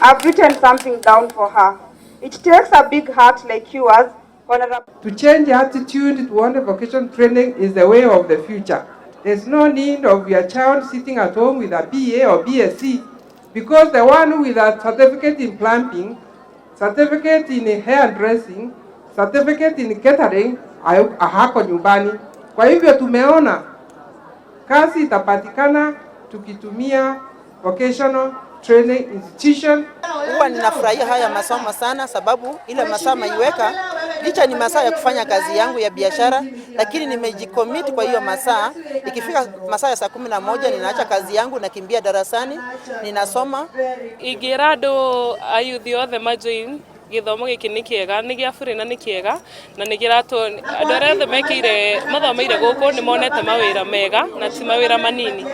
I've written something down for her. It takes a big heart like yours, Honorable. To change attitude toward vocational training is the way of the future. There's no need of your child sitting at home with a BA or BSc, because the one with a certificate in plumbing, certificate in hairdressing, certificate in catering hako nyumbani. Kwa hivyo tumeona kazi itapatikana tukitumia vocational training institution. Huwa ninafurahia haya masomo sana, sababu ile masaa maiweka licha ni masaa ya kufanya kazi yangu ya biashara, lakini nimejicommit kwa hiyo masaa. Ikifika masaa ya saa 11 ninaacha kazi yangu, nakimbia darasani, ninasoma. Ingĩra andũ ayuthi othe majoin gĩthomo gĩkĩ. Nĩ kĩega, nĩ gĩa bure na nĩ kĩega na nĩ kĩratũ andũ arĩa othe mekĩire mathomeire gũkũ nĩ monete mawĩra mega na ti mawĩra manini.